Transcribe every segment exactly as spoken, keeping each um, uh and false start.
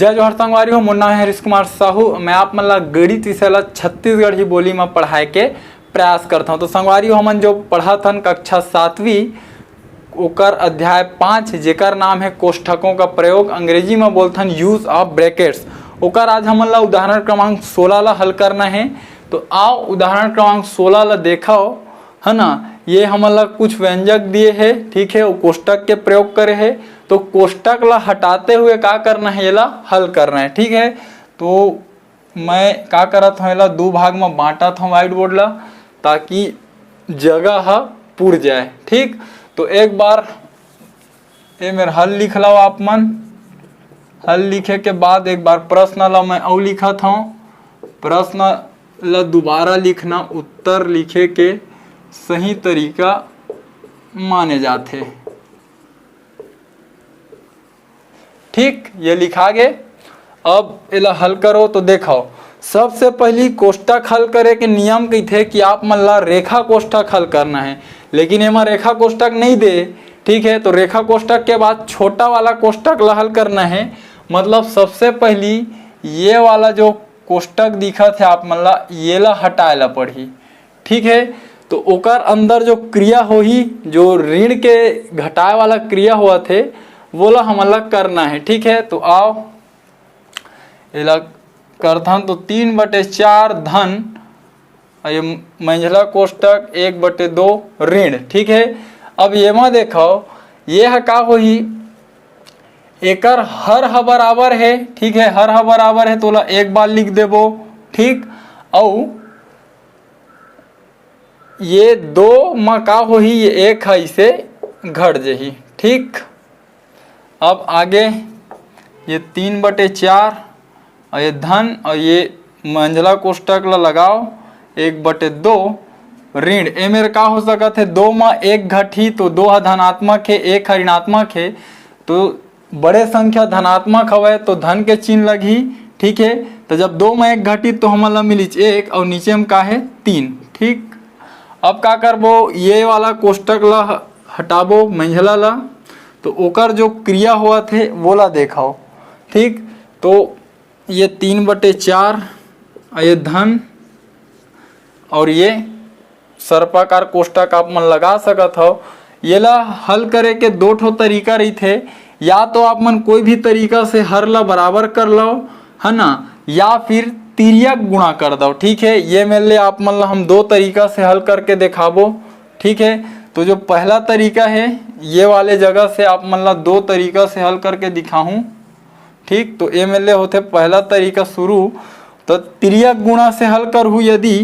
जय जोहार संगवारी हो, मोर नाम है हरीश कुमार साहू। मैं आप मन ला गणित विषय ला छत्तीसगढ़ी बोली में पढ़ाए के प्रयास करता हूँ। तो संगवारी हो, हमन जो पढ़त हन कक्षा सातवीं, ओकर अध्याय पाँच, जेकर नाम है कोष्ठकों का प्रयोग, अंग्रेजी में बोलथन use of brackets, ओकर आज हमन ला उदाहरण क्रमांक सोलह ला हल करना है। तो आओ उदाहरण क्रमांक सोलह ला देखो, है ना। ये हमन ला कुछ व्यंजक दिए है, ठीक है, वो कोष्ठक के प्रयोग करे है। तो कोष्ठक ला हटाते हुए का करना है, ये ला हल करना है, ठीक है। तो मैं का करत हूँ, एला दू भाग में बांटत हूँ white board ला, ताकि जगह ह पुर जाए। ठीक, तो एक बार ए मेर हल लिख लो आप मन। हल लिखे के बाद एक बार प्रश्न ला मैं अउ लिखत हूँ। प्रश्न ला दोबारा लिखना उत्तर लिखे के सही तरीका माने जाथे। ठीक, ये लिखा गे। अब एला हल करो तो देखो, सबसे पहली कोष्ठक हल करे के नियम कहिथे कि आप मन ला रेखा कोष्ठक हल करना है, लेकिन एमा रेखा कोष्ठक नहीं दे। ठीक है, तो रेखा कोष्ठक के बाद छोटा वाला कोष्ठक ला हल करना है। मतलब सबसे पहली ये वाला जो कोष्ठक दिखत है आप मन ला, ये ला हटाए ला पड़ही। ठीक है, तो ओकर अंदर जो क्रिया होही, जो ऋण के घटाए वाला क्रिया होवत हे, वोला हमन ला करना है। ठीक है, तो आओ एला करथन। तो तीन बटे चार धन, अउ ये मंझला कोष्ठक एक बटे दो ऋण। ठीक है, अब ये मा देखो, ये ह का होही, एकर हर ह बराबर है। ठीक है, हर ह बराबर है, तो ओला एक बार लिख देबो। ठीक, अउ ये दो म का होही, ये एक ह इसे घट जही। ठीक, अब आगे ये तीन बटे चार अउ ये धन अउ ये मंझला कोष्ठक ला लगाओ, एक बटे दो ऋण। ए मेर का हो सकत है, दो म एक घटही तो दो ह धनात्मक है, एक ह ऋणात्मक है, तो बड़े संख्या धनात्मक हवय तो धन के चिन्ह लगही। ठीक है, तो जब दो म एक घटित तो हमन ला मिलिच एक अउ नीचे म का है, तीन। ठीक, अब का करबो, ये वाला कोष्ठक ला ह-, हटाबो, मंझला ला, तो ओकर जो क्रिया होवत हे वोला देखो। ठीक, तो ये तीन बटे चार, ये धन अउ ये सर्पाकार कोष्ठक आप मन लगा सकत हव। येला हल करे के दो ठो तरीका रहिथे, या तो आप मन कोई भी तरीका से हर ला बराबर कर लो, है ना, या फिर तिर्यक गुणा कर दो। ठीक है, ये मेर ले आप मन ला हम दो तरीका से हल करके दिखाबो। ठीक है, तो जो पहला तरीका है, ये वाले जगह से आप मन ला दो तरीका से हल करके दिखाहूँ। ठीक, तो ये मेर ले होथे पहला तरीका शुरू। तो तिर्यक गुणा से हल करहूँ यदि,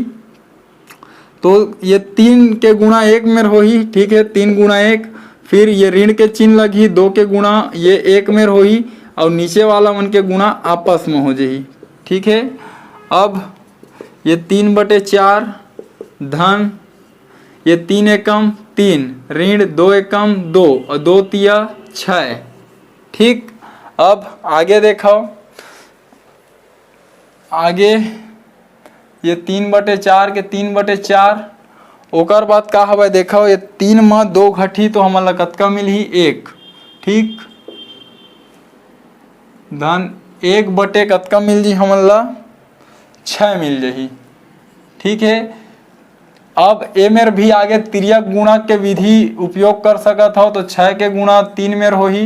तो ये तीन के गुणा एक मेर होही। ठीक है, तीन गुणा एक, फिर ये ऋण के चिन्ह लगही, दो के गुणा ये एक मेर होही, अउ नीचे वाला मन के गुणा आपस में हो जही। ठीक है, अब ये तीन बटे चार धन ये तीन एकम तीन, ऋण दो एकम दो अउ दो तिया छः। ठीक, अब आगे देखो, आगे ये तीन बटे चार के तीन बटे चार, ओकर बाद का हवय देखो, ये तीन म दो घटही तो हमन ला कतका मिलही? एक। ठीक, धन एक बटे कतका मिल जी हमन ला? छः मिल जही। ठीक है, अब ए मेर भी आगे तिर्यक गुणा के विधि उपयोग कर सकत हव, तो छः के गुणा तीन मेर होही,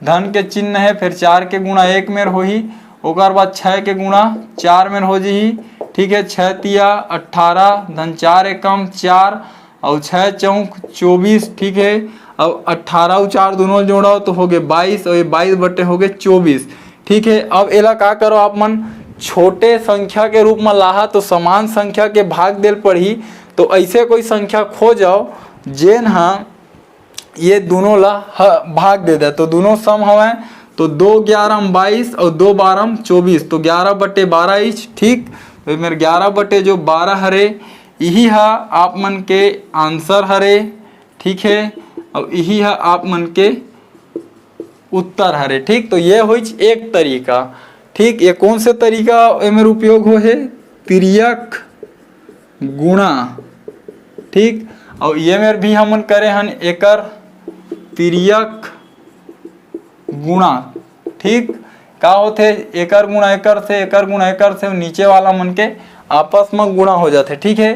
धन के चिन्ह है, फिर चार के गुणा एक मेर होही, ओकर बाद छः के गुणा चार मेर हो जही। ठीक है, छः तिया अट्ठारह, धन चार एकम चार, अउ छः चौक चौबीस। ठीक है, अब अट्ठारह अउ चार दोनों जोड़ो तो हो गए बाईस, और ये बाईस बटे हो गए चौबीस। ठीक है, अब एला का करो, आप मन छोटे संख्या के रूप में लाहा तो समान संख्या के भाग देल पड़ही। तो ऐसे कोई संख्या खोजो जेन हा ये दोनों ला ह-, भाग दे दे, तो दोनों सम हवय, तो दो ग्यारह बाईस और दो बारह चौबीस, तो ग्यारह बटे बारह इच। ठीक, तो मेरे ग्यारह बटे जो बारह हरे, यही हा आप मन के आंसर हरे। ठीक है, अब यही हा आप मन के उत्तर हरे। ठीक, तो ये होइच एक तरीका। ठीक, ये कौन से तरीका एमेर उपयोग हो हे? तिर्यक गुणा। ठीक, और ये मेर भी हमन करे हन एकर तिर्यक गुणा। ठीक, का होथे, एकर गुणा एकर से, एकर गुणा एकर से, नीचे वाला मन के आपस में गुणा हो जाथे। ठीक है,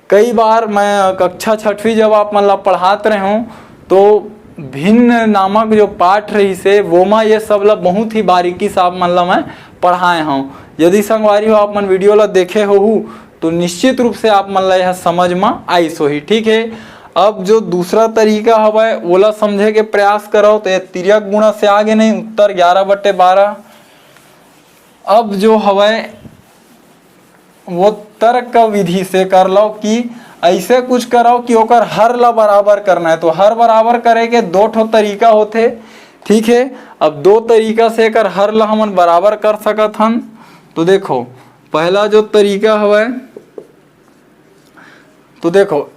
कई बार मैं कक्षा छठवीं जब आप मन ला पढ़ात रहे हूँ, तो भिन्न नामक जो पाठ रहिसे, वो मा ये सब ला बहुत ही बारीकी से आप मन ला मैं पढ़ाए हूँ। यदि संगवारी हो, आप मन वीडियो ला देखे होहू, तो निश्चित रूप से आप मन ला यह समझ में आइस होही। ठीक है, अब जो दूसरा तरीका हवय, ओला समझे के प्रयास करव। तो ये तिर्यक गुणा से आगे नहीं, उत्तर ग्यारह बटे बारह। अब जो हवय, वो तर्क विधि से कर लो कि ऐसे कुछ करो कि ओकर हर ला बराबर करना है। तो हर बराबर करे के दो ठो तरीका होथे। ठीक है, अब दो तरीका से एकर हर ला हमन बराबर कर सकत हन। तो देखो, पहला जो तरीका हवय, तो देखो,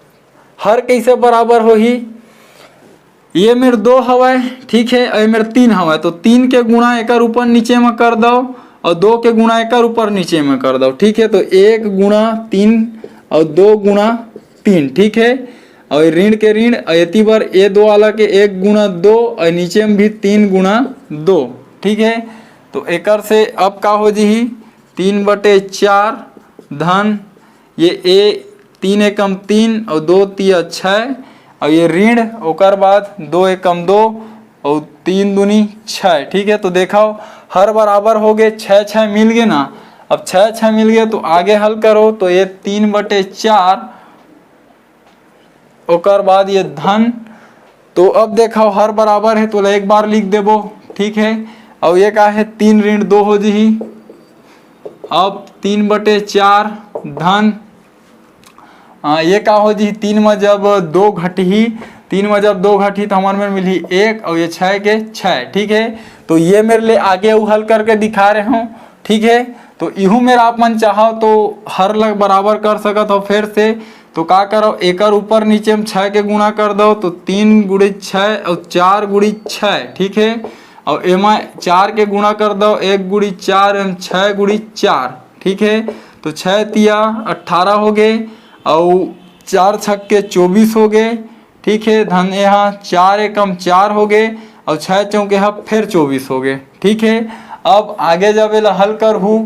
हर कैसे बराबर होही? ये मेर दो हवय, ठीक है, अउ ये मेर तीन हवय, तो तीन के गुणा एकर ऊपर नीचे में कर दव, अउ दो के गुणा एकर ऊपर नीचे में कर दव। ठीक है, तो एक गुणा तीन अउ दो गुणा तीन। ठीक है, अउ ये ऋण के ऋण, अउ एती बर ये दो वाला के एक गुणा दो, अउ नीचे में भी तीन गुणा दो। ठीक है, तो एकर से अब का हो जही, तीन बटे चार धन ये ए, तीन एकम तीन अउ दो तिया छः, अउ ये ऋण, ओकर बाद दो एकम दो अउ तीन दूनी छः। ठीक है, तो देखो, हर बराबर हो गए, छः छः मिल गए ना। अब छः छः मिल गए, तो आगे हल करो, तो ये तीन बटे चार, ओकर बाद ये धन, तो अब देखो, हर बराबर है, तो एक बार लिख देबो। ठीक है, अउ ये का है, तीन ऋण दो हो जही। अब तीन बटे चार धन, आ, ये का हो जही, तीन में जब दो घटही, तीन में जब दो घटही, तो हमर में मिलही एक, अउ ये छः के छः। ठीक है, तो ये मेर ले आगे अउ हल करके दिखा रहे हूँ। ठीक है, तो इहू मेर आप मन चाहो तो हर लग बराबर कर सकत हो। फिर से तो का करो, एकर ऊपर नीचे में छः के गुणा कर दो, तो तीन गुणी छः अउ चार गुणी छः। ठीक है, अउ एमा चार के गुणा कर दो, एक गुणी चार एम छः गुणी चार। ठीक है, तो छः तिया अट्ठारह हो गए, अउ चार छक्के चौबीस हो गए। ठीक है, धन यहाँ चार एकम चार हो गए, अउ छः चौके हा फिर चौबीस हो गए। ठीक है, अब आगे जब एला हल करहू,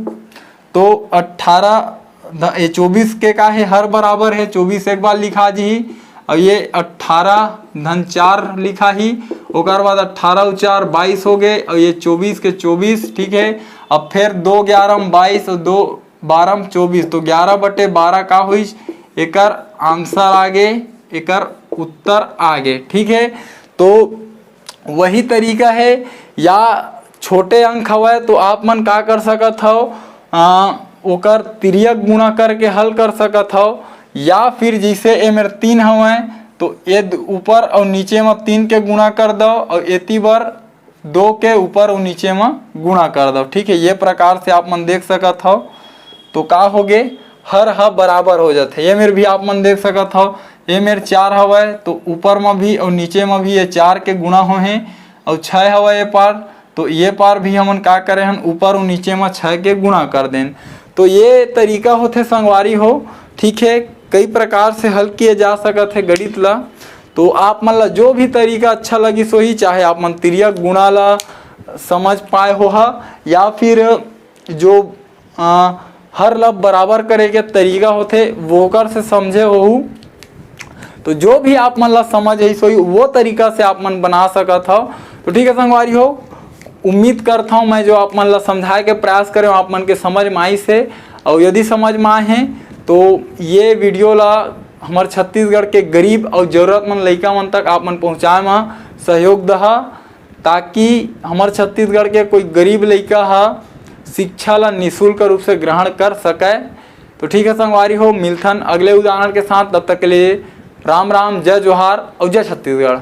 तो अट्ठारह ध-, ये चौबीस के का है, हर बराबर है, चौबीस एक बार लिखा जी। अब ये अट्ठारह धन चार लिखा ही, ओकर बाद अट्ठारह अउ चार बाईस हो गए, और ये चौबीस के चौबीस। ठीक है, अब फिर दो ग्यारह में बाईस और दो बारह में चौबीस, तो ग्यारह बटे बारह का होइस, एकर आंसर आगे, एकर उत्तर आगे। ठीक है, तो वही तरीका है, या छोटे अंक हवय तो आप मन का कर सकत हव, आ, ओकर तिर्यक गुणा करके हल कर सकत हव, या फिर जैसे ए मेर तीन हवय तो ए द-, ऊपर और नीचे में तीन के गुणा कर दव और एती बर दो के ऊपर और नीचे में गुणा कर दव। ठीक है, ये प्रकार से आप मन देख सकत हव। तो का होगे, हर ह बराबर हो जाथे। ये मेर भी आप मन देख सकत हव, ये मेर चार हवय तो ऊपर में भी और नीचे में भी ये चार के गुणा होहे, और छः हवय ये पार, तो ये पार भी हमन का करे हन, ऊपर और नीचे में छः के गुणा कर देन। तो ये तरीका होथे संगवारी हो। ठीक है, कई प्रकार से हल किए जा सकत है गणित ला। तो आप मन ला जो भी तरीका अच्छा लगिस होही, चाहे आप मन तिर्यक गुणा ला समझ पाए हो हा, या फिर जो, अ, हर ला बराबर करे के तरीका होथे, वोकर से समझे होहू, तो जो भी आप मन ला समझ आइस होही, वो तरीका से आप मन बना सकत हव। तो ठीक है संगवारी हो, उम्मीद करत हव मैं जो आप मन ला समझाए के प्रयास करे हव, आप मन के समझ में आइस हे, और यदि समझ में आए हे तो ये वीडियो ला हमर छत्तीसगढ़ के गरीब और जरूरतमंद लइका मन तक आप मन पहुँचाए में सहयोग दहा, ताकि हमर छत्तीसगढ़ के कोई गरीब लइका ह शिक्षा ला निशुल्क रूप से ग्रहण कर सके। तो ठीक है संगवारी हो, मिलथन अगले उदाहरण के साथ। तब तक के लिए राम राम, जय जोहार और जय छत्तीसगढ़।